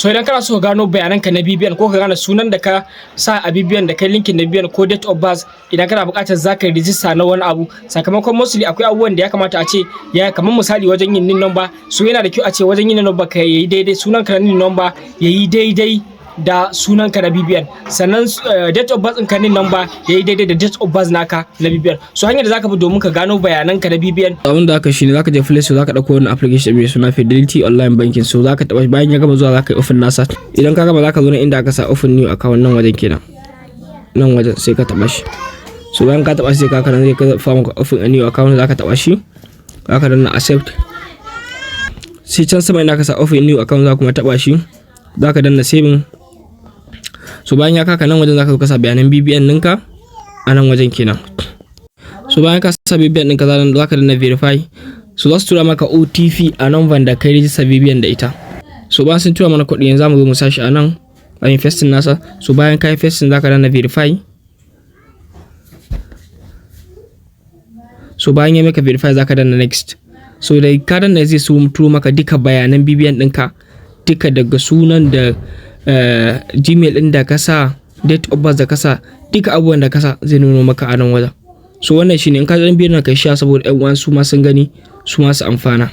So idan kana so ka gano bayananka na BVN, ko ka gane sunan da ka sa a BVN da kai linking na BVN, ko date of birth, idan kana buƙatar zaka yi register na wani abu, sakamakon mostly akwai abubuwan da ya kamata a ce ya kamar misali wajen yin NIN number. So yana da kyau a ce wajen yin NIN number ka yayi daidai, sunan ka na NIN number yayi daidai da sunan ka na BVN, sannan date of birth ɗinka NIN number yayi daidai da date of birth naka na BVN. So hanyar da zaka bi domin ka gano bayananka na BVN. Abin da aka shine, zaka je Play Store, zaka dauko wannan application mai suna Fidelity Online Banking. So zaka taba, bayan ya gama zuwa zaka yi open nasa. Idan ka gama, zaka zo nan inda aka sa "Open new account", nan wajen kenan, nan wajen, sai ka taba shi. So bayan ka taba shi, sai ka kana zai ka fara maka "Open a new account". Zaka taba shi, zaka danna "Accept". Sai can sama inda aka sa "Open new account", za kuma taba shi, zaka danna "Saving". So bayan ya kaka nan wajen, zaka zo ka sa bayanan BVN ɗinka a nan wajen kenan. So bayan ka sa BVN ɗinka, za ka danna "Verify". So za su tura maka OTP a number da kai register BVN da ita. So bayan sun tura mana kuɗi, yanzu za mu zo mu sa shi a nan, a yi pasting nasa. So bayan ka yi pasting, za ka danna "Verify". So bayan ya maka verify, za ka danna "Next". So da ka danna, zai su turo maka duka bayanan BVN ɗinka duka, daga sunan da Gmail ɗin da ka sa, date of birth da ka sa, duka abubuwan da ka sa zai nuno maka a nan wajen. So wannan shine. In ka ɗan bidiyon, kai share saboda 'yan uwan su ma sun gani, su ma su amfana.